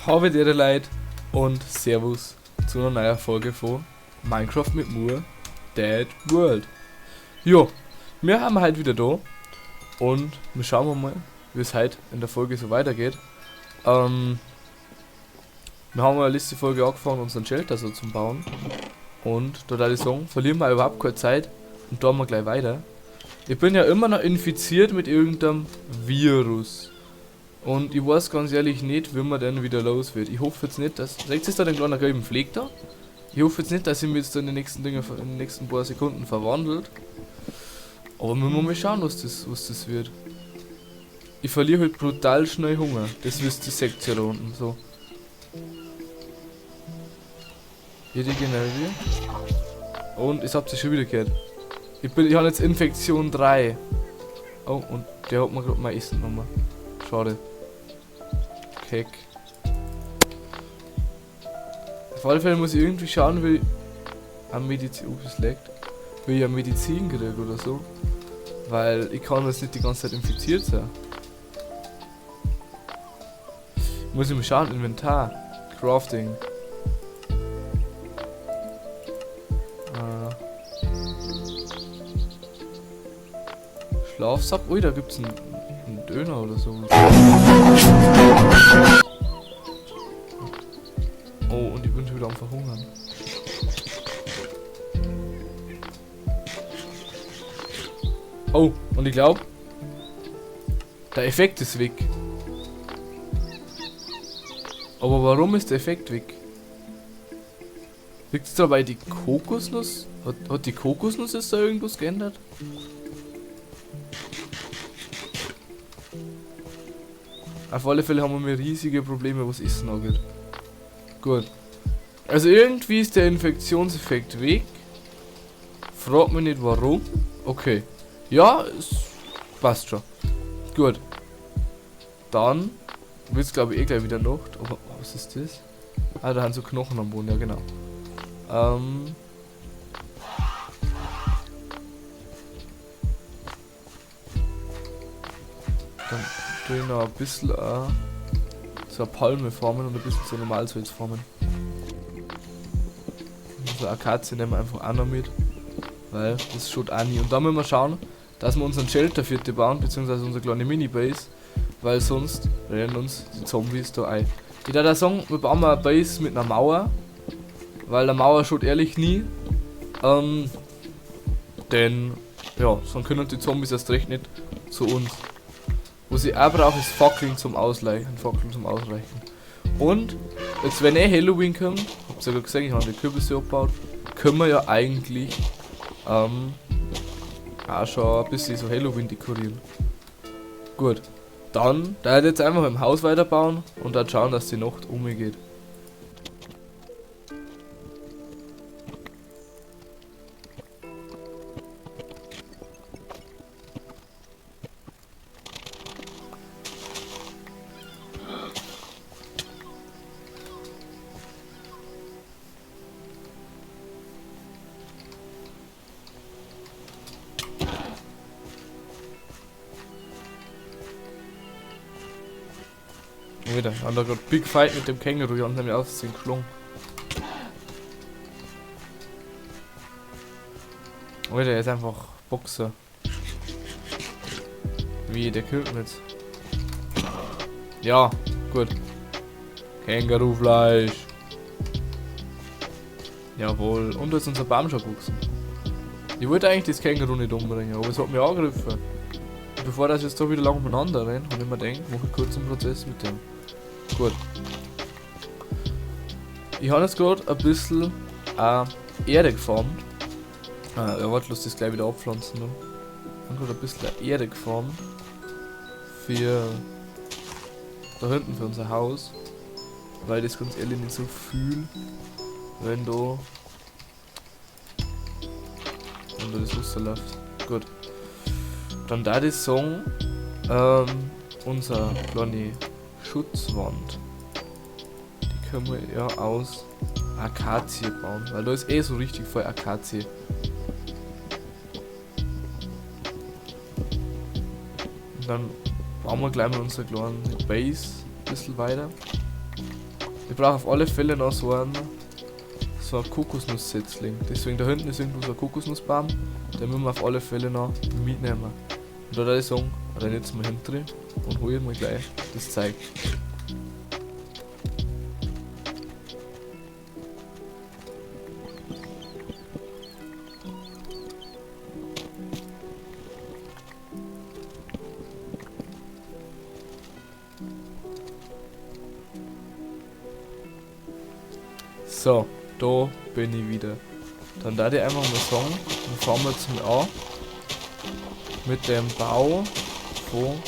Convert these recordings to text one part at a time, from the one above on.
Habe dir Leid und Servus zu einer neuen Folge von Minecraft mit Mur Dead World. Jo, wir haben heute wieder da und wir schauen mal, wie es heute in der Folge so weitergeht. Wir haben in der letzten Folge angefangen, unseren Shelter so zu bauen. Und da würde ich sagen, verlieren wir überhaupt keine Zeit und da machen wir gleich weiter. Ich bin ja immer noch infiziert mit irgendeinem Virus. Und ich weiß ganz ehrlich nicht, wie man denn wieder los wird. Ich hoffe jetzt nicht, dass... Seht ihr da den kleinen gelben Fleck da? Ich hoffe jetzt nicht, dass ich mich jetzt in den nächsten Dingen, in den nächsten paar Sekunden verwandelt. Aber wir müssen mal schauen, was das wird. Ich verliere halt brutal schnell Hunger. Das wisst ihr, seht ihr da unten so. Hier regeneriert. Und ich hab's schon wieder gehört. Ich habe jetzt Infektion 3. Oh, und der hat mir gerade mein Essen genommen. Schade. Keck. Auf alle Fälle muss ich irgendwie schauen, wie ich an Medizin. Oh, es leckt. Wie ich an Medizin kriege oder so. Weil ich kann jetzt nicht die ganze Zeit infiziert sein. Muss ich mal schauen, Inventar. Crafting. Schlafsack. Ui, da gibt's einen Döner oder so. Oh, und ich bin schon wieder am Verhungern. Oh, und ich glaub, der Effekt ist weg. Aber warum ist der Effekt weg? Liegt's da bei die Kokosnuss? Hat die Kokosnuss jetzt da irgendwas geändert? Auf alle Fälle haben wir riesige Probleme, was Essen angeht. Gut. Also irgendwie ist der Infektionseffekt weg. Fragt mich nicht warum. Okay. Ja, es passt schon. Gut. Dann wird's, glaub ich, eh gleich wieder Nacht. Aber oh, was ist das? Ah, da haben so Knochen am Boden, ja genau. Dann tue ich noch ein bisschen so eine Palme formen und ein bisschen so Normalholz formen. So eine Akazie nehmen wir einfach auch noch mit, weil das schaut auch nie. Und da müssen wir schauen, dass wir unseren Shelter für die bauen, beziehungsweise unsere kleine Mini-Base, weil sonst rennen uns die Zombies da ein. Ich würde sagen, wir bauen mal eine Base mit einer Mauer, weil eine Mauer schaut ehrlich nie. Denn, ja, sonst können die Zombies erst recht nicht zu uns. Was ich auch brauche, ist Fackeln zum Ausleichen. Fackeln zum Ausreichen. Und jetzt, wenn eh Halloween kommt, habt ihr ja gesehen, ich habe die Kürbisse abgebaut, können wir ja eigentlich auch schon ein bisschen so Halloween dekorieren. Gut, dann da jetzt einfach im Haus weiterbauen und dann schauen, dass die Nacht umgeht. Wieder. Haben da gerade Big Fight mit dem Känguru, die haben nämlich aus dem geschlungen. Alter, er ist einfach Boxer. Wie, der killt mich jetzt. Ja, gut. Kängurufleisch. Jawohl. Und da ist unser Baum schon gewachsen. Ich wollte eigentlich das Känguru nicht umbringen, aber es hat mich angegriffen. Und bevor das jetzt da wieder lang umeinander rennt, hab ich mir gedacht, mach ich kurz einen Prozess mit dem. Gut. Ich habe jetzt gerade ein bisschen Erde geformt. Ja, warte, lass das gleich wieder abpflanzen. Ne? Ich habe gerade ein bisschen Erde geformt. Für da hinten, für unser Haus. Weil ich das ganz ehrlich nicht so fühl, wenn da das Wasser läuft. Gut. Dann da die Song, unser kleine Schutzwand. Die können wir ja aus Akazie bauen, weil da ist eh so richtig voll Akazie. Und dann Bauen wir gleich mal unsere kleine Base ein bisschen weiter. Ich brauche auf alle Fälle noch so einen Kokosnusssetzling. Deswegen da hinten ist irgendwo so ein Kokosnussbaum. Den müssen wir auf alle Fälle noch mitnehmen. Und da würde ich sagen, renn jetzt mal hinten und hol mir gleich das Zeug. So, da bin ich wieder. Dann da ich einfach mal sagen, dann fahren wir jetzt mal an mit dem Bau von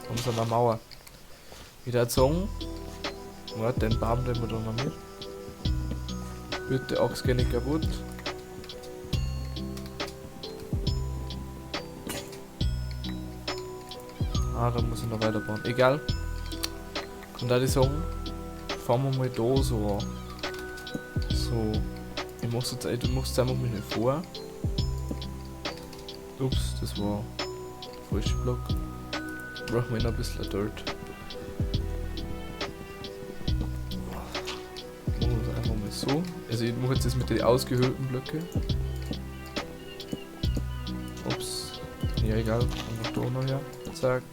unserer Mauer. Ich würde sagen, warte, den Baum nehmen wir da noch mit. Bitte Axt geh nicht kaputt. Ah, da muss ich noch weiterbauen. Egal. Dann würde ich sagen, fahren wir mal da so an. So. Ich mach's jetzt, du machst einfach mal schnell vor. Ups, das war der falsche Block. Brauchen wir noch ein bisschen Dirt. Machen wir das einfach mal so. Also ich mache jetzt das mit den ausgehöhlten Blöcke. Ups. Ja, egal. Einfach da noch her. Zack.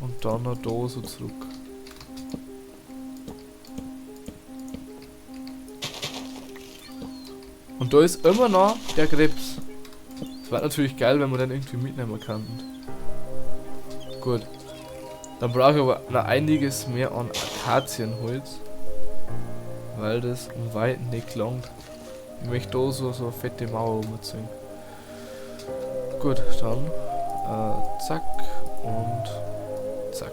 Und dann noch da so zurück. Und da ist immer noch der Krebs. Das wäre natürlich geil, wenn man den irgendwie mitnehmen kann. Gut. Dann brauche ich aber noch einiges mehr an Akazienholz. Weil das um Weiten nicht langt. Ich möchte da so eine fette Mauer umziehen. Gut, dann zack und zack.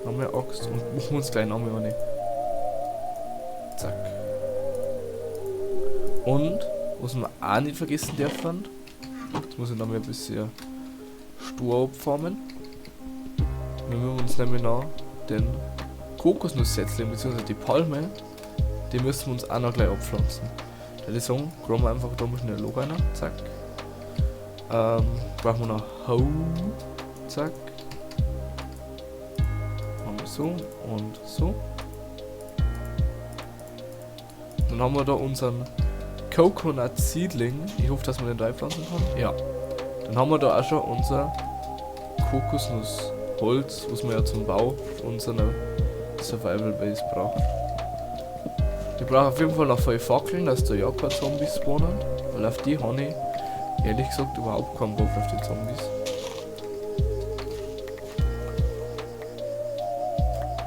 Noch mehr Axt und machen wir uns gleich noch mehr eine. Zack. Und, was wir auch nicht vergessen dürfen, jetzt muss ich noch mal ein bisschen Stur abfarmen. Wir müssen uns nämlich noch den Kokosnusssetzling bzw. die Palme, die müssen wir uns auch noch gleich abpflanzen. Da würde ich sagen, graben wir einfach da mal schnell ein Loch rein. Zack. Brauchen wir noch Hoe. Zack. Machen wir so und so. Dann haben wir da unseren Coconut Seedling. Ich hoffe, dass man den da pflanzen kann. Ja. Dann haben wir da auch schon unser Kokosnussholz, was wir ja zum Bau unserer Survival Base brauchen. Ich brauche auf jeden Fall noch 5 Fackeln, dass da ja keine Zombies spawnen, weil auf die habe ich ehrlich gesagt überhaupt keinen Bock auf die Zombies.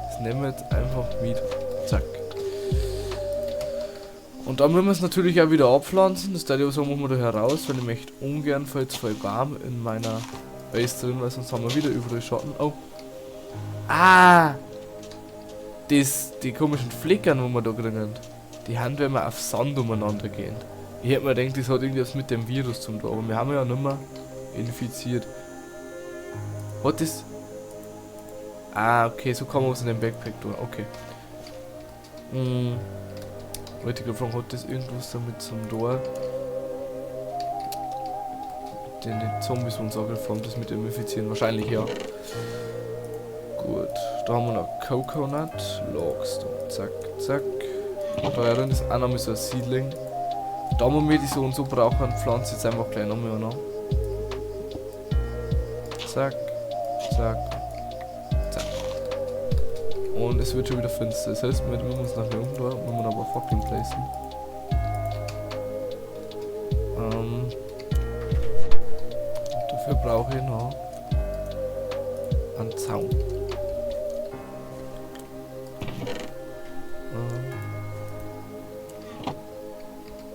Das nehmen wir jetzt einfach mit. Zack. Und dann müssen wir es natürlich auch wieder abpflanzen. Das würde ich sagen, machen wir da heraus, weil ich möchte ungern voll 2 Baum in meiner Base drin, weil sonst haben wir wieder überall Schatten. Oh. Ah! Die komischen Flickern, wo wir da kriegen, die haben, wenn wir auf Sand umeinander gehen. Ich hätte mir gedacht, das hat irgendwas mit dem Virus zu tun, aber wir haben ja nicht mehr infiziert. Hat das... Ah, okay, so kann man was in dem Backpack tun, okay. Wollte ich gerade fragen, hat das irgendwas damit zum Tor? Mit den Zombies, wo uns angegriffen haben, das mit dem Infizieren? Wahrscheinlich, ja. Gut, da haben wir noch Coconut, Logs, da, zack, zack. Da drin ist auch noch mal so ein Seedling. Da wir die so und so brauchen, pflanze jetzt einfach gleich nochmal an. Zack, zack, zack. Und es wird schon wieder finster. Das heißt, wir müssen uns nachher umdrehen, müssen wir aber fucking placen. Dafür brauche ich noch einen Zaun.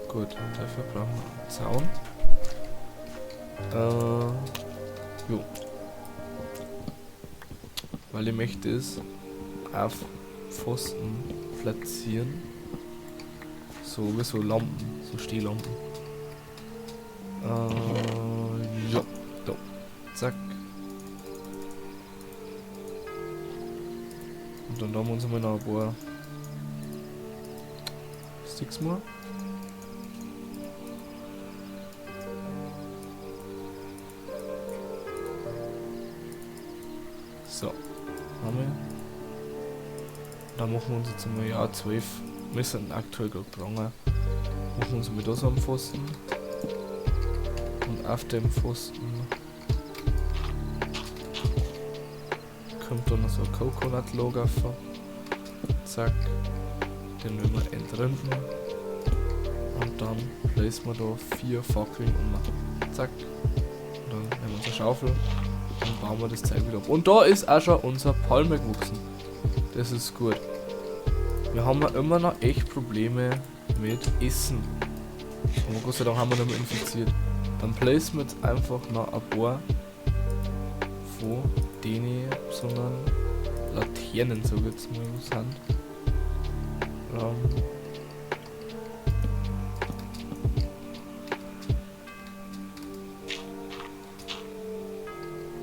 Gut, dafür brauchen wir einen Zaun. Jo. Weil ich möchte es auf Pfosten platzieren. So wie so Lampen, so Stehlampen. Ja, da. Zack. Und dann haben wir uns einmal noch ein paar Sticks mehr. So, haben wir. Dann machen wir uns jetzt einmal, ja, 12. Wir sind aktuell gerade gegangen. Machen wir uns mal da so am Pfosten. Und auf dem Pfosten kommt dann noch so ein Coconut Log auf. Zack. Den werden wir entrinden. Und dann placen wir da 4 Fackeln um. Zack. Und dann nehmen wir unsere Schaufel und bauen wir das Zeug wieder ab. Und da ist auch schon unser Palme gewachsen. Das ist gut. Wir haben ja immer noch echt Probleme mit Essen. Aber Gott sei Dank haben wir nicht mehr infiziert. Dann placen wir jetzt einfach noch ein paar von denen, sondern Laternen, so jetzt mal was sind.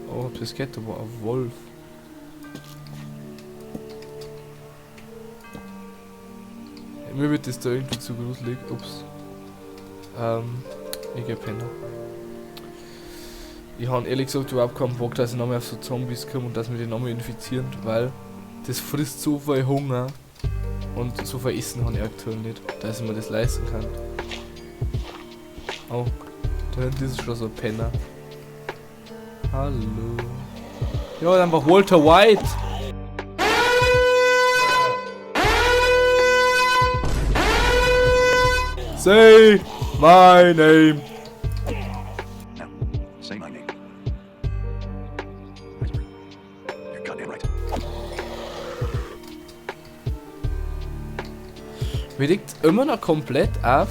Oh, hab das gehört, da war ein Wolf. Mir wird das da irgendwie zu gruselig. Ups. Ich geh pennen. Ich hab ehrlich gesagt überhaupt keinen Bock, dass ich nochmal auf so Zombies komme und dass mich die nochmal infizieren, weil das frisst so viel Hunger und so viel Essen habe ich aktuell nicht, dass ich mir das leisten kann. Oh, da hinten ist schon so ein Penner. Hallo. Ja, einfach Walter White. Say my name. Now, say my name. Heisenberg. You're goddamn right. Mir liegt immer noch komplett auf,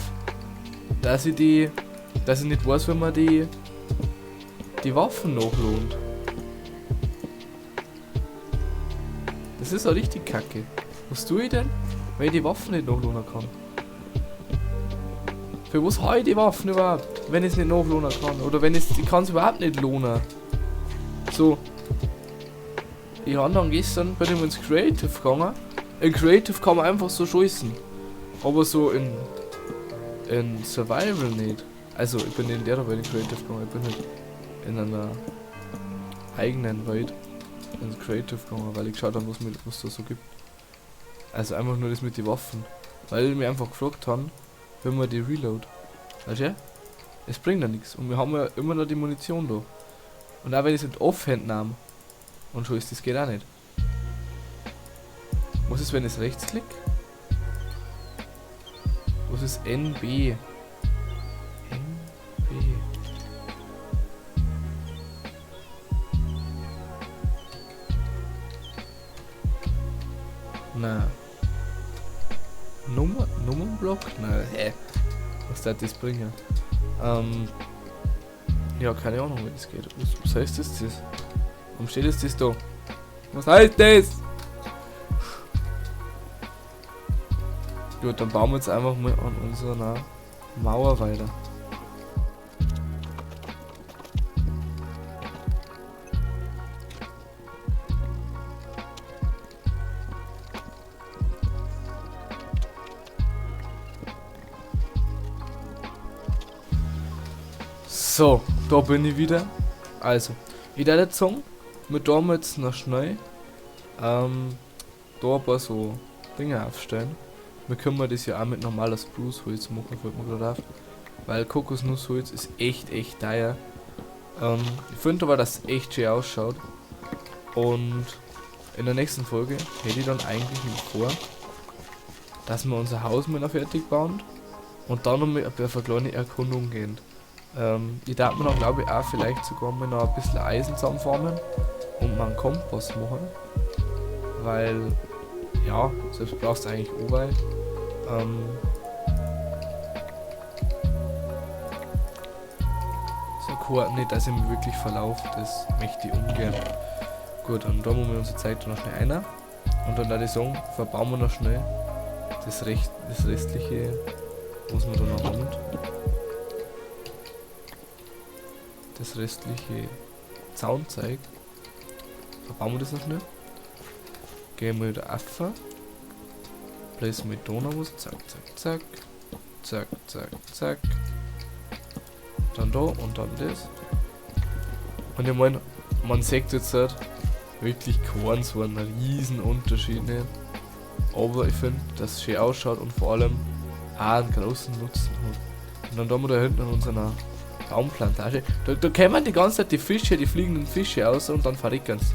dass ich nicht weiß, wenn man die Waffen nachlohnt. Das ist auch richtig kacke. Was tue ich denn, wenn ich die Waffen nicht nachlohnen kann? Für was habe ich die Waffen überhaupt, wenn ich es nicht nachlohnen kann? Oder wenn ich's, ich kann's überhaupt nicht lohnen. So. Ich habe dann gestern bei dem ins Creative gegangen. In Creative kann man einfach so schießen. Aber so in Survival nicht. Also ich bin in der Welt in Creative gegangen, ich bin halt in einer eigenen Welt ins Creative gegangen, weil ich geschaut habe, was da so gibt. Also einfach nur das mit den Waffen. Weil ich mir einfach gefragt habe, wenn wir die Reload. Weißt du? Es bringt ja nichts. Und wir haben ja immer noch die Munition da. Und auch wenn ich es mit Offhand nehme und schon ist, das geht auch nicht. Was ist, wenn ich rechts klick? Was ist NB? NB. Na. Nummernblock? Na, hä? Was soll das bringen? Ja, keine Ahnung, wie das geht. Was heißt das? Warum steht das da? Was heißt das? Gut, dann bauen wir jetzt einfach mal an unserer Mauer weiter. So, da bin ich wieder. Also, ich werde jetzt sagen, wir tun jetzt noch schnell da ein paar so Dinge aufstellen. Wir können das ja auch mit normaler Spruce-Holz machen, fällt mir gerade auf. Weil Kokosnussholz ist echt, echt teuer. Ich finde aber, dass es echt schön ausschaut. Und in der nächsten Folge hätte ich dann eigentlich noch vor, dass wir unser Haus mal noch fertig bauen und dann noch mal auf eine kleine Erkundung gehen. Ich darf mir dann, glaube ich, auch vielleicht sogar mal noch ein bisschen Eisen zusammenformen und mal einen Kompass machen. Weil, ja, selbst brauchst du eigentlich auch weit. So cool, nicht, dass ich mich wirklich verlaufe, das möchte ich ungern. Gut, und da machen wir unsere Zeit noch schnell einer. Und dann würde ich sagen, verbauen wir noch schnell das restliche, was wir da noch haben. Das restliche Zaunzeug. Verbauen wir das noch schnell. Gehen wir wieder auf. Place mit da noch was. Zack, zack, zack. Zack, zack, zack. Dann da und dann das. Und ich mein, man sieht jetzt halt wirklich keinen so einen riesen Unterschied nicht. Aber ich finde, dass es schön ausschaut und vor allem auch einen großen Nutzen hat. Und dann da wir da hinten in unserer Baumplantage, da kämen die ganze Zeit die Fische, die fliegenden Fische aus und dann verrecken sie.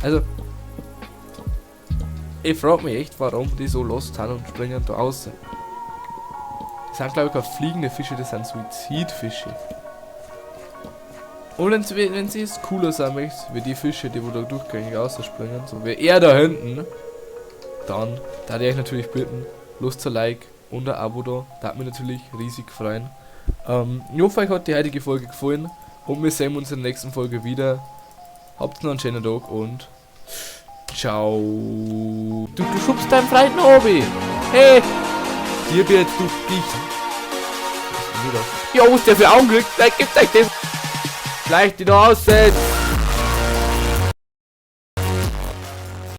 Also, ich frag mich echt, warum die so lost sind und springen da raus. Das sind, glaube ich, keine fliegende Fische, das sind Suizidfische. Und wenn sie es cooler sein möchte, wie die Fische, die wo da durchgängig rausspringen, so wie er da hinten, dann da ich euch natürlich bitten, lasst ein Like und ein Abo da, da hat mich natürlich riesig freuen. Ich hoffe, euch hat die heutige Folge gefallen und wir sehen uns in der nächsten Folge wieder. Habt noch einen schönen Tag und ciao. Du schubst deinen Freund noch obi. Hey! Hier wird du dich. Ja, was der für Augen kriegt, gib euch das. Gleich die da aussetzt.